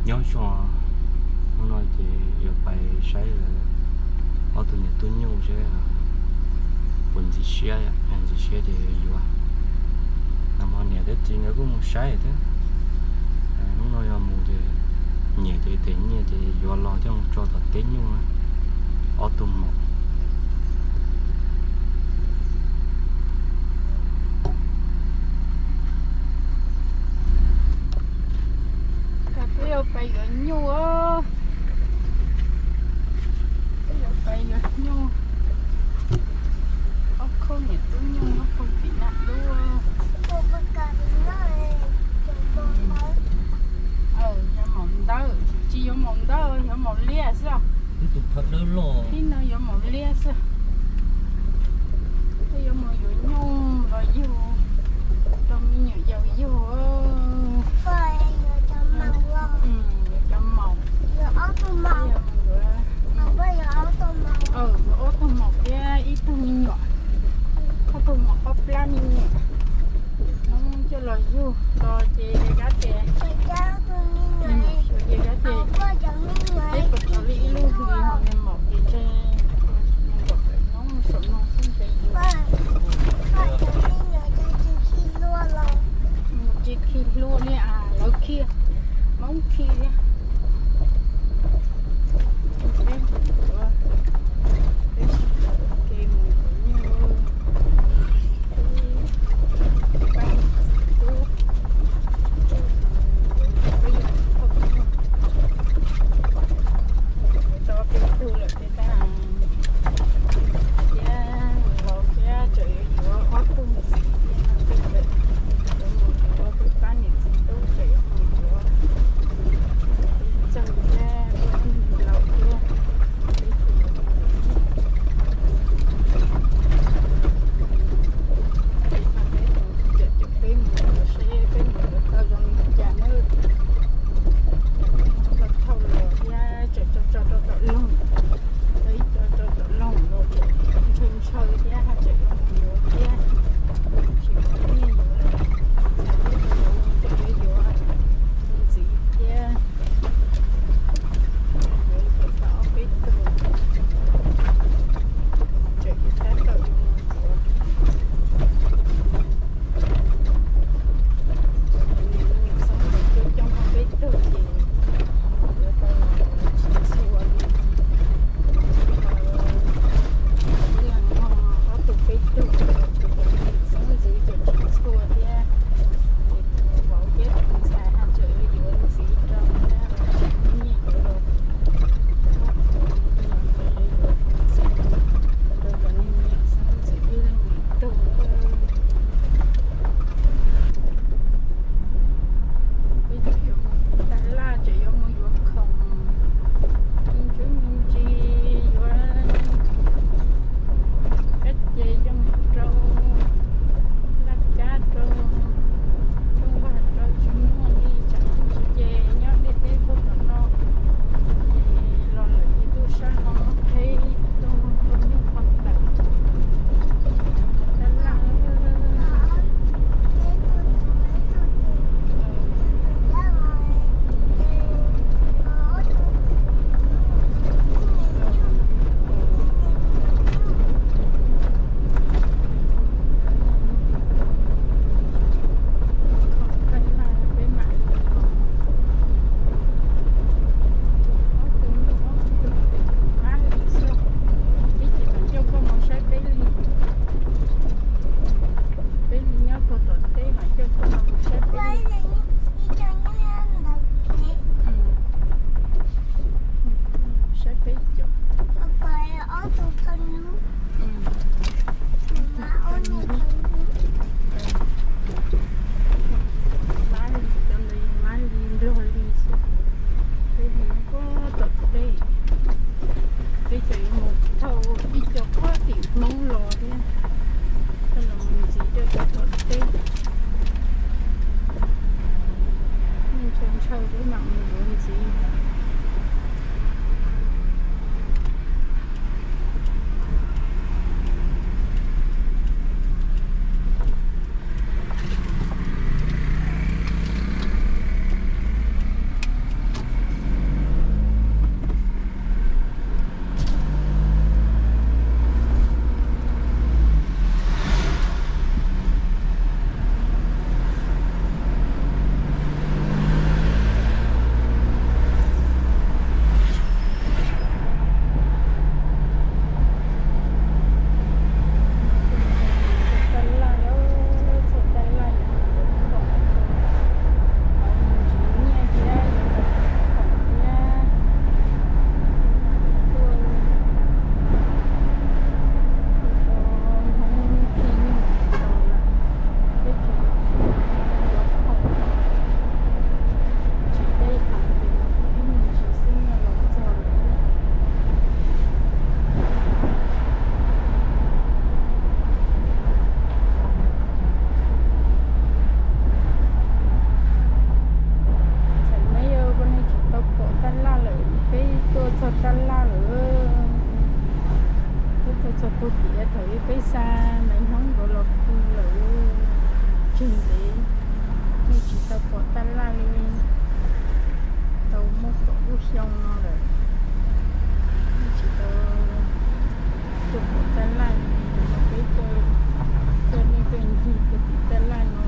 Nyob zoo, hnub no ces yuav pais saib ob tug niam tub nyuj seb puas ntxim siab, yog ntxim siab ces yuav yuav. Nag hmo niam thiab txiv nkawd kuj mus saib thiab. Hnub no yog mus ces nyiam ces tes nyiaj ces yuav los coj mus tso tom teb nyuj na. Ob tug maum. Koj twb yuav pais yuav nyuj, twb yuav pais yuav nyuj. Ob khub niam tub nyuj muab pw tim naj dub. Yuav maum ntawd, tsis yuav maum ntawd, yuav maum liab xwb. Ib no yuav maum liab xwb. Yuav mus yuav nyuj los yug rau me nyuam yaus yug. Yuav cov maum, ob tug maum thiab ib tug me nyuam, ob tug maum ob plab me nyuam. Hnub coj los yug los ces kab ces, ces kab ces peb puas tau li ib lub hlis ho niag maum ces ntshe nkaum pem hnub saum no xwb ntshe yug. Tsis khi hlua li as, lawv khi, Hmoob khi thiab. Peb, peb, peb mus yuav nyuj, peb, peb yuav, peb yuav tau peb tug lawm thiab tab, thiab laus thiab tseem yuav yuav ob tug ntxiv thiab no, peb tseem yuav mus yuav peb pab niam txiv tub tseem yuav mus yuav tub ntxawg thiab laus thiab. Peb mus, peb mus seb peb mus yuav tau zoo li cas nawb. Tau thauj los thiab tseem tso tso rau tom loog, tau ib co rau tom loog los tseem ntshaw ntshaw thiab haj tseem yuav mus yuav thiab. Tsis muaj nyiaj yuav lawm, tseem yuav yuav ntxiv thiab. Yuav tau ob peb tug, tseem yuav tab tom yuav mus yuav. Xeeb ntxwv coob coob ob peb tug ces yuav tau tsis txhua li. Ib leeg no ob tug peb tug, xeeb ntxwv ces tsis txhua thiab. Ces vauv thiab tus ntxhais haj tseem yuav ntxiv rau thiab, tsis muaj nyiaj yuav los, yuav ntxiv rau cov niag niam xeeb ntxwv ib leeg ib tug. Peb tseem yuav mus tag laj, tseem yuav mus yuav khoom, me ntsis me ntsis yuav kab ces coj mus rau laj kab rau, rooj vag rau, tsis muaj li tsam tsis ces nyob deb deb puag tom no. Ces los lawm ces tub sab no qheb tub nyuj pog tawm, tab laj. Peb li nyob puag tom teb mas coj koj mus saib peb li. Saib peb cov. Mab li, cov ntawd mab li nplog li xwb. Peb li nyob puag tom teb. Peb tseem yuav mus thauj ib co puag tim Hmoob los thiab, coj los mus ntxiv rau cov tom teb. Nej ntshaw ntshaw peb mam mus yuav ntxiv. Tab laj lawm. Peb tuaj txog puag tim thaum ub peb xa Maiv Hnub nkawd los pw lawm. Tseg ntev, nej tsis tau pom tab laj li. Tau muaj kaum lub xyoo no lawm, nej tsis tau tuaj pom tab laj li. Peb tuaj, tuaj nej tuaj ncig puag tim tab laj no.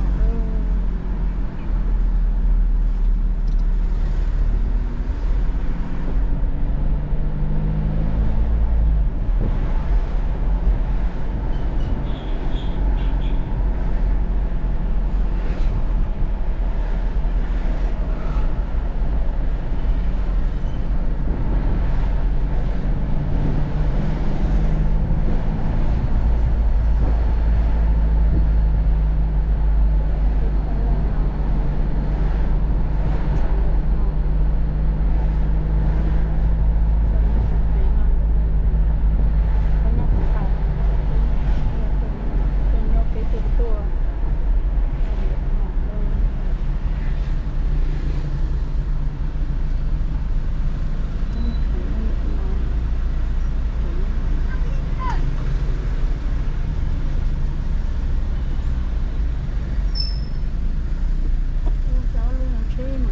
Tsis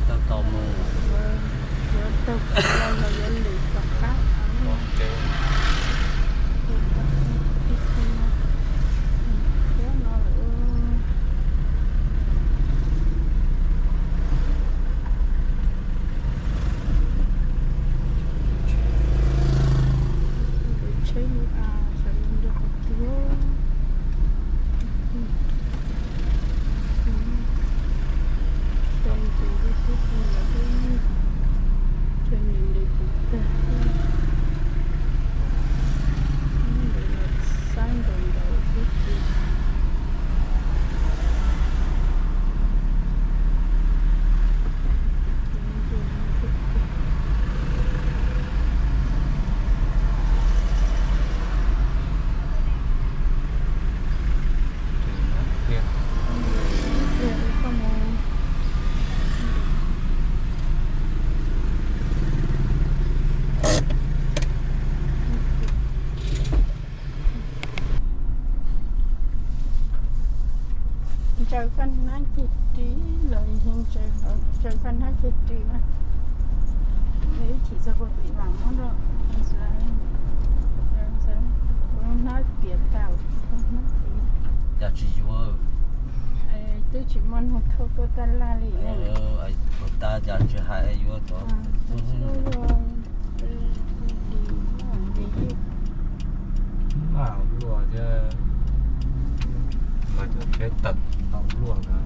tau tau mus. Yuav tawg los yog yuav lwm tom qab. Tsheb lub a sawv nrog qhov twg. Cov ntis xwb xwb lawv twb cov ntis ntes kuv tag. Ntes los xab nkaus ntawd xwb ces. Ntsaws koj hnab ceg ris los, ntsaws koj hnab ceg ris na. Ib chim txog puag tim mam muab rau, hnab tiav tau, hnab tiav. Cas tsis yuav? Twb tsis muaj neeg thauj tuaj taj laj li. Thaum tas cas tsis hais yuav tod. Mas luaj thiab, mas tus tsheb tawm tau luaj na.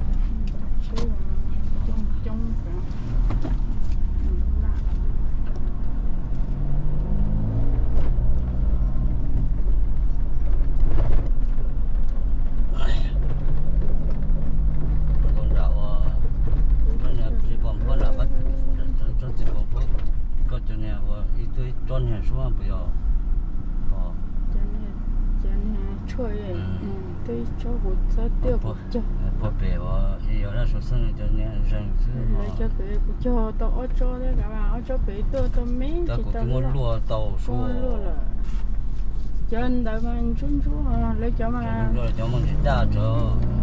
Tsob txiv pos nphuab nram qab, tsob txiv pos nphuab, koj cov niag ua ib tug tsob niag suab puas yog? Cov niag tshuaj, twb tsob kuv txob tiaj kuv cog. Puag pem uas yog dab Suav xeeb cov niag zeeg xwb. Lawv cov pem kuv cog tau ob tsob thiab, kav ob tsob pem tuaj tau me tsis tau luaj tau suab luaj lawm. Cov ntawd mas ntsuab ntsuab, lawv cov mas cov mas tsis daj,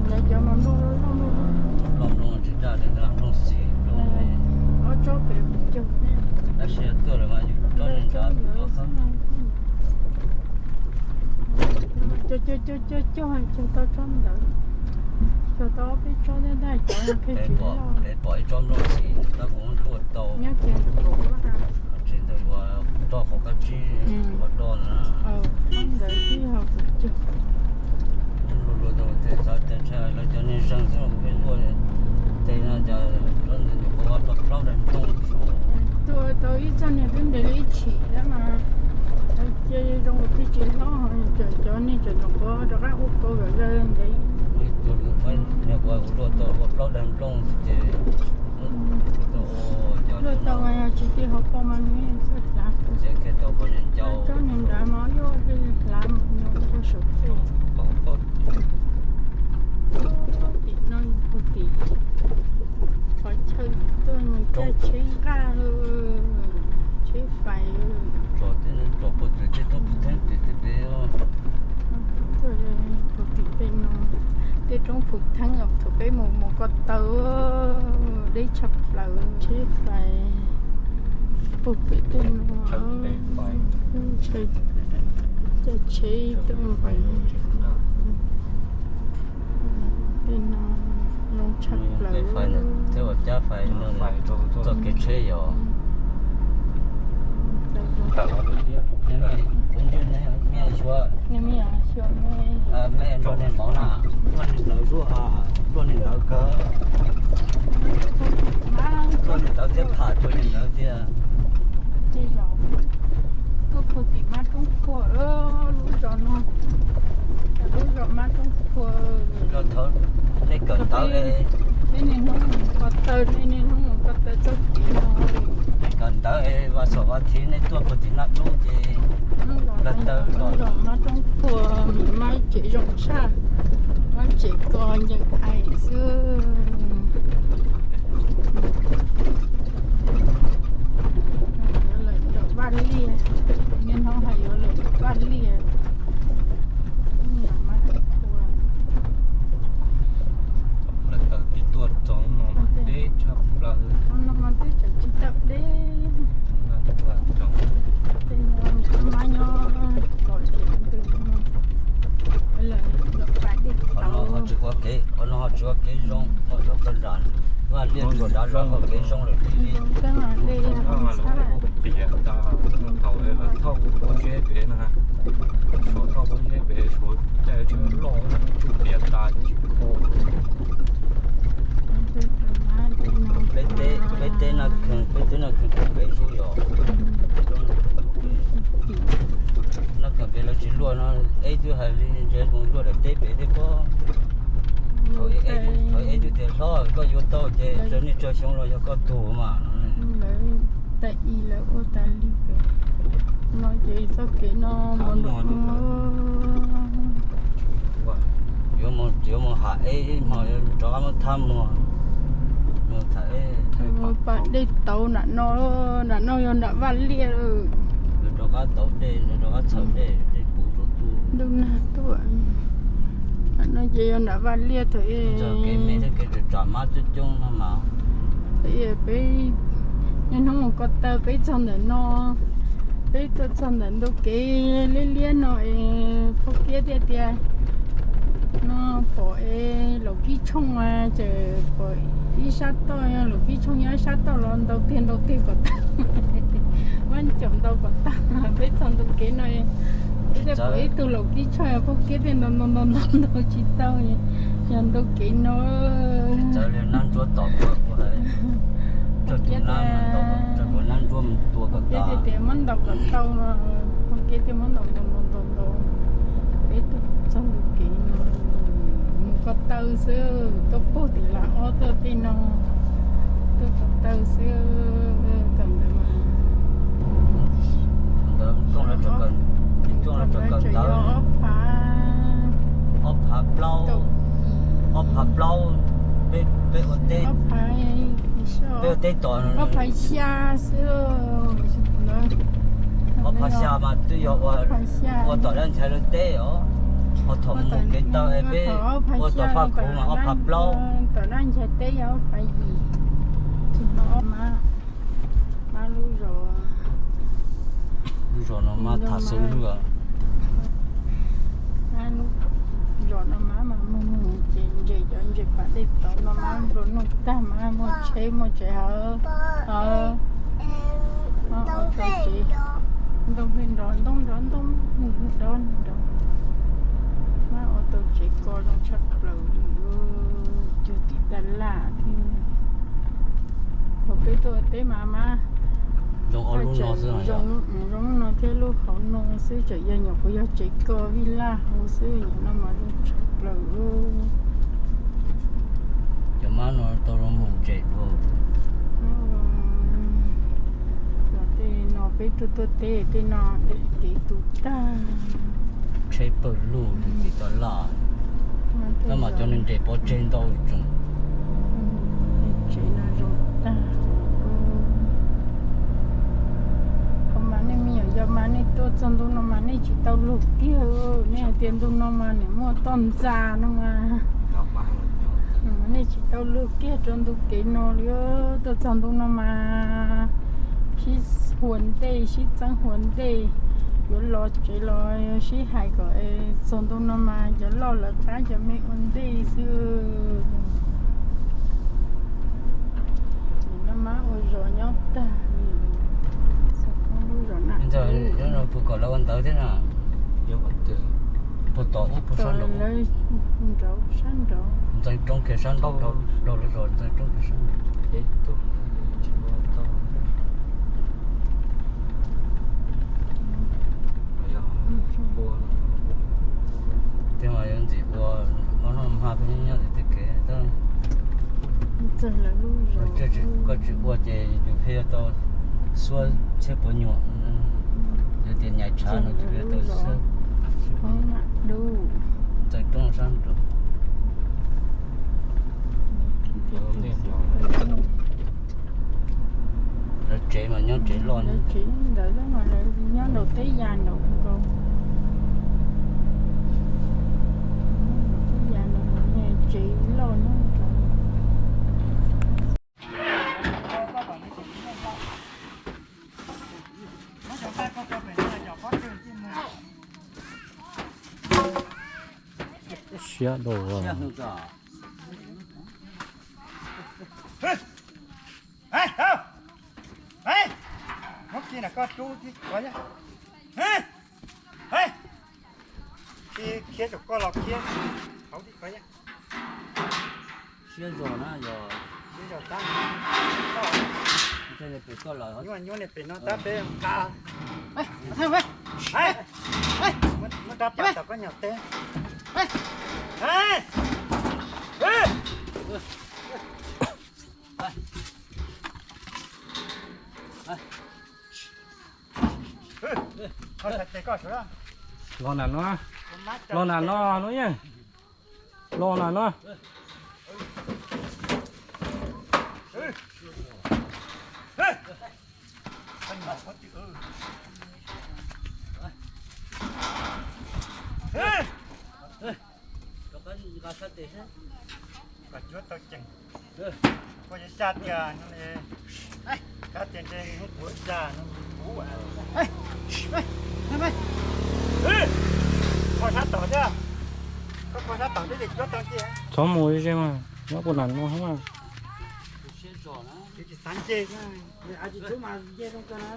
lawv cov mas nplooj loj nplooj tsis daj, nplooj xis. Ob tsob pem kuv cog thiab. Tab sis tuaj lawm mas yus tsob ntawd xwb. Cog cog cog cog cog tau tsob ntawd, cog tau ob peb tsob thiab ntag, cov phem tsis loj. Pom ib tsob nplooj xis tab kuv muab tuaj tau. Nyob kiag kuv tsis ntawm ua roj qhov kab tsib ua roj na. Ntawd tib yog kuv cog. Luaj luaj tau tej xav tias lawv cov niag zeeg xwb kuv pheej luaj. Tej no cov tsob ntawd nyuam qhuav ua tau plaub daim nplooj. Tuaj tau ib txoj niag twb ntev li ib chim thiab mas. Cia zoo ua tib tsis hlob, cov niag tseem nyuam qhuav rov qab ua kaus zom zaws ntev. Niag kuv luaj tau ua plaub daim nplooj ces luaj tau tsis tij hauv paus mas nws txawj hlav. Tsob niag nrad mas yuav hlav mus nyob rau saum tej. Tim no puag tim qhov chaw tuaj mus caij tsheb nqaj lawm. Teb fais, tsom tej no tsom puag tim tej roob Phuv Theeb tim tej pem. Puag tim tej no, tej roob Phuv Theeb thaum peb mus mus ko taw, deb tshaj plaws. Teb fais puag pem tej no, caij tsheb tuaj mus pem. Tej no zoo tshaj plaws. Thiab ua cab fais no txoj kev tsheb yom. Kuv ntsej me xyuas, me nrog niag mov na, luaj niag ntawd zuaj, luaj niag ntawd kawg. Luaj niag ntawd thiab pham cuag niag ntawd thiab. Tuaj puag tim Mab Roob Khuam, lub zos no, lub zos Mab Roob Khuam. Los thaum nej kawm ntawv, nej niaj hnub mus ko taw, nej niaj hnub mus ko taw txoj kev no. Nej kawm ntawv es vas xaum vas thiv nej tuaj puag tim Naj Dub ces ko taw los. Mab Roob Khuam mas tsev zoo tshaj, mas tsev ko ncees ais xwb. Yuav lawm nram Vaj Liaj, niaj hnub hais yuav lawm Vaj Liaj. Lawv taw tiv tuaj txog no mas deb tshaj plaws. No mas twb tseem tsis tau deb. Tej no mab nyob kom ces ntws no, lawv lawv pas dej tau. Qhov no ho tsis ua kev, qhov no ho tsis ua kev zoo, ho tso ko zam, Vaj Liaj tsuas dav zog ua kev zoo lawm. Piam tas thaum lawv thauj pob zeb pem na, Suav thauj pob zeb pem, Suav caij tsheb loj tsuj piam tas tsis kho. Peb teb, peb teb Naj Khees, peb teb Naj Khees pem xwb yom. Naj Khees pem lawv tsis luaj no, eb twb hais li ntshe mus luaj daim teb pem thiab pob. Thaum eb twb tias hlob koj yuav tau ces tsawg niaj tsawg xyoo los yog koj tug mas. Lawv tas i lawv ua tas li pem no ces txoj kev no mus nram, yuav mus, yuav mus Ham Eb hmo rov qab muab thab muag, mus Tham Eb. Mus pas dej tauv nram no, nram no yog nram Vaj Liaj. Lawv rov qab tauv dej, lawv rov qab txhawm dej, dej puv rau tuaj. Ntuj nag tuaj. Nram no ces yog nram Vaj Liaj thaum eb. Kev me thiab kev tsam mab coob coob no mas. Peb niaj hnub mus ko taw peb txog ntawm no, peb tuaj txog ntawm ntug kev liab liab no es Phauj Kiab thiaj tias no pom es Laus Kib Tshooj mas ces pom ib sab toj, Laus Kib Tshooj nyob ib sab toj los ntau tiag ntau tiag kom tau, muab caum ntau kom tau. Peb txog ntug kev no peb thiaj pom ib tug Laus Kib Tshooj, Phauj Kiab thiaj ntau ntau ntau ntau ntau tsis tau, yog ntug kev no. Txawm li nab ntsuab tom tuaj, Phauj Kiab tias muab ntaus kom tau, Phauj Kiab thiaj muab ntaus ntaus ntaus ntaus ntaus. Peb tuaj txog ntug kev no, mus ko taw xwb, tuaj puag tim las ob tuaj tej no, tuaj ko taw xwb, tam ntawd mas. Ntawd Koob lawv tseem kawm ntawv, ob phav, ob phav plaub, ob phav plaub, peb, peb ua teb, peb ua teb tom, ob phav xya xwb. Ob phav xya mas twb yog ua, ua tom Dab Ntxhais lawv teb os, ho thaum mus kev taw es peb ua tom Faj Khuv mas ob phav plaub. Tom Dab Ntxhais teb yog ob phav yim. Tsis hnov ob phav, lub zos, lub zos no mas tham xwb lub. Lub zos no mas mas mus mus ces ntses cov ntses pas dej tauv no mas nplua nuj tag mas muaj tsheb muaj tsev hawv, hawv, ntoo pheej nrov ntoo nrov ntoo nrov nrov, mas ua tau tsev ko zoo tshaj plaws li, cuag tim Dab Las thiab. Thaum peb tuaj teb mas mas zoo ob lub no xwb, zoo lub no thiab lub hauv no xwb, tseem yog nyuam qhuav yog tsev ko vij laj hauv xwb, nyuam no mas zoo tshaj plaws. Cov mab no tau los mus ntses dhau. Tej no peb tuaj tuaj teb tej no tej kev tu tag. Tsheb pawg lug tim Dab Las, tab mas cov neeg nres pov tseg ntau tsoom. Tsev no zoo tag. Mas nej tuaj txog ntu no mas nej tsis tau luag kiag, nej hais tias ntu no mas nim muaj toj ntxas no mas nej tsis tau luag kiag rau ntu kev no li. Tuaj txog ntu no mas sib hua ntej, sib txeeb hua ntej, yuav los tsev los sib hais kom txog ntu no mas cov loj lawv qab cov me ua ntej xwb. Nab mab ua zos nyob tag li. Puas kom lawv ua ntawd thiab na? Puas tom ub puas sab nraud? Ntxeev roob kiag sab nraud, rau lawv zos ntxeev roob kiag sab nraud. Tej mas yuav ntxim ua ob lub hma peb nyob tim tej kev. Koj tsis ua ces yus pheej yuav tau xuab tsheb puas nyuam, yog tias nyais tshav no tsis pheej yuav tau xuab. Ntxeev roob sab nraud. Lawv tsev mas nyob tsev loj, tsev ntawd mas lawv nyob nraum teb yas nraud nkaus. Teb yas nraud mas tsev loj nyob nraud. Siab dua. Muab kiag na koj rub thiab ko, khiav rau koj los khiav hauv thiab ko. Siab zog na yog, siab zog tab, nyuaj nyuaj niag pem no tab peb nqa. Muab rab pam tom koj nyuam teb. Los nram no, los nram no no yeej, los nram no. Koj yuav tau ceem. Koj yuav xya tias no li, xya tias ntshe hnub puav xya no kuv. Kho sab tom thiab, koj kho sab tom thiab li cuab tau nce. Txhob mus ze mas, nyob puag nram no mas. Tsis xav nce, tsis txhob mas nce zoo kawg na.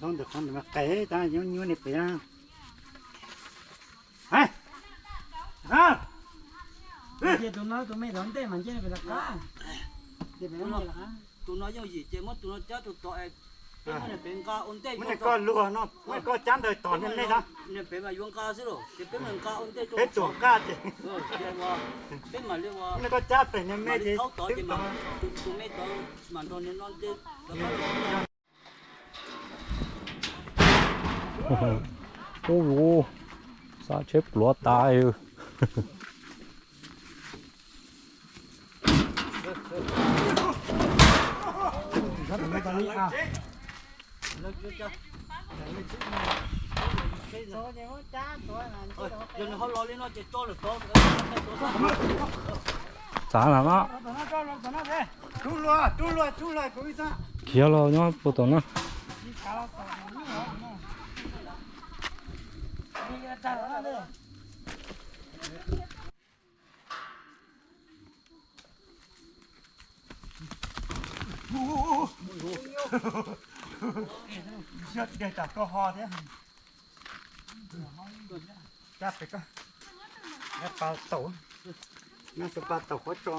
Thauj ntawm qhov ntawd mas qes tab nyuab nyuab li pem na. Ces tus no tus me tom ntej mas nce pem lawv qab. Tus no yooj yim ces muab tus no cab rau tod es peb muab niag pem nqa ua ntej. Muab niag koj luag no, muab niag koj cab ntawd tos niag me na. Niag pem mas yuav nqa xwb los ces peb mus nqa ua ntej rau peb tuam nqaj ces. Peb mam li ua, niag koj cab pem niag me ces thaub tod ces mas tus me tod mam nrog niag no ntej. Ub, xa tsheb pluav tas. Txav lam no. Khiav los nyob puag tom no. Siab deg tam koj ho thiab. Cab pem koj, nab pas taum, nab xu pas taum qhuav tso,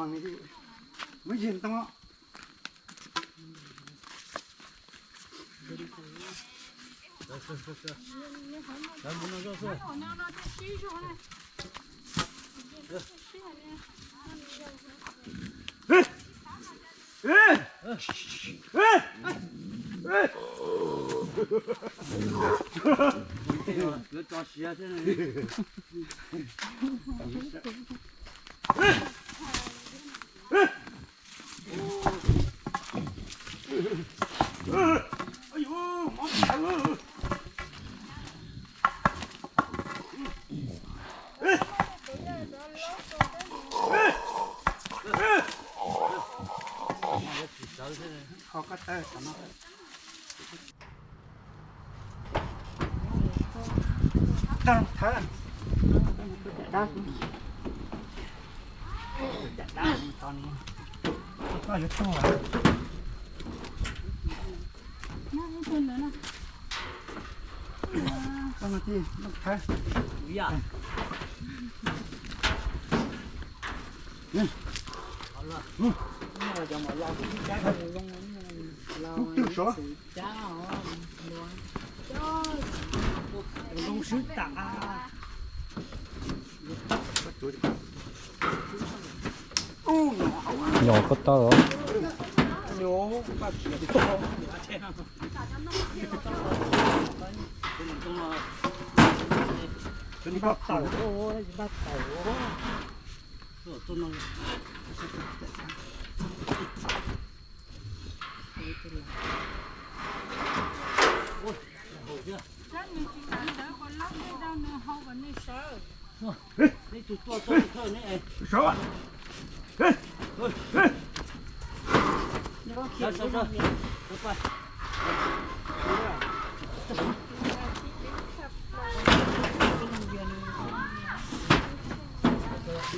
muab yig ntoo. Yuav tso siav thiab. Nyom koj tau os.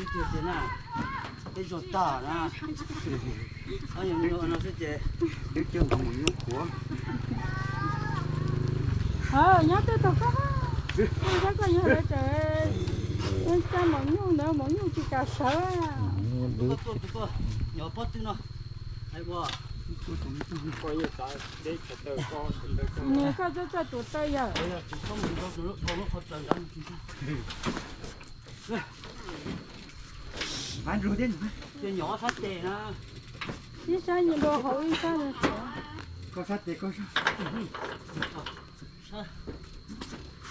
Ib tug tias na, peb zog tag na, no xwb ces twb coj maum nyuj kuav. Nyob twg tog koj, koj nyob lawv tseem coj maum nyuj ntawd, maum nyuj tsis kam sawv. Nws koj tuaj tuaj, nyob pob twg no, hais ua. Nws koj tuaj txoj tuam taw yog. Ib sab nyob hauv ib sab nyob sawv.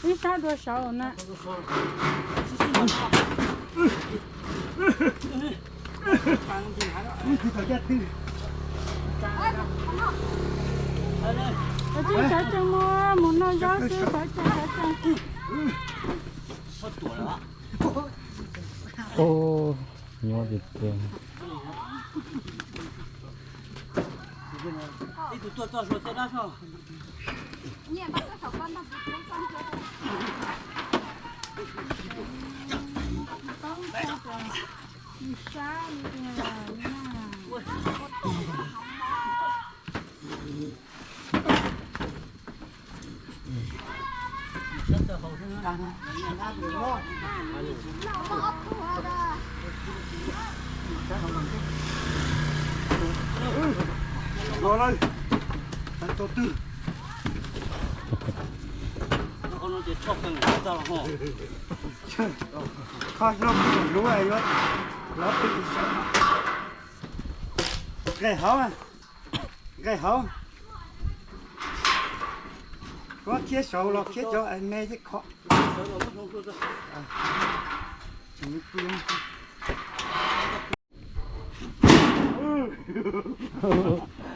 Ib sab dua saud na. Tsis sawv tsees mus, mus noj zaub xwb, sawv tsees, sawv tsees. Ub, nyob tiag tiag. Los lawm, tau twg. Qhov no lov twg, nqes hauv, nqes hauv. Koj khiav saud los khiav cov me thiab kho.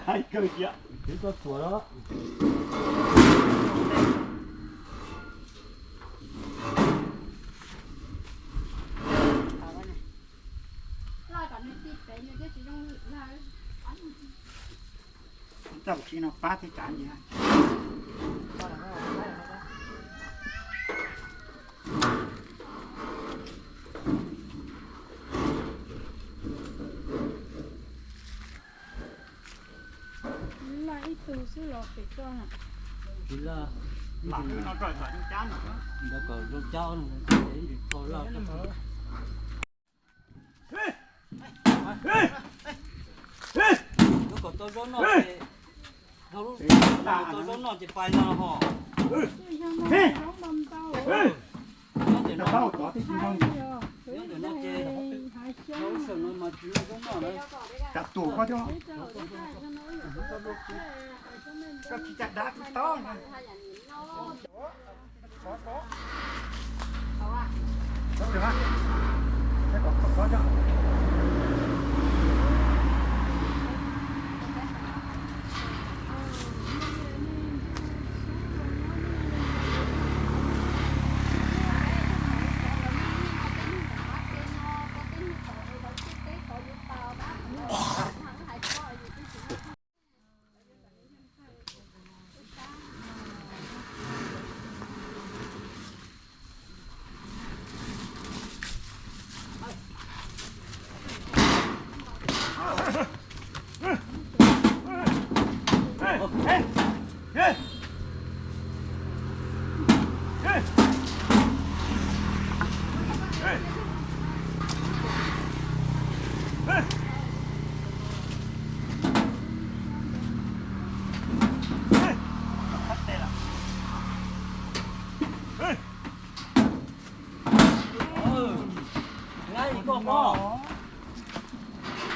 Hais kawg tias twb tuaj txuas lawm. Tau tsis no pab thiab tsav ntsis. Laj ib tug xwb los pem koj na. Tsis laj, ntawd kom zoo cab no, ib ntsis tso laj. Yuav kom tau zaub noj ces, tau zaub noj ces pais no ho. Nyob ntawm no, nyob ntawm no ces, lub sij hawm no mas tsis muaj zaub noj lawm.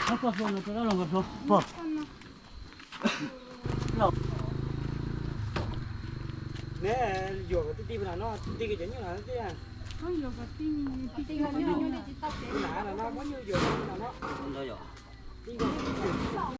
Ob koj hluas no rau dab laug nkawd hluas. Pog. Los. Neb yuam kom tij tij pem no no, tij tij cov nyuj no tij. Tij no no muab nyuj yuam no no. Tij no tij yuam.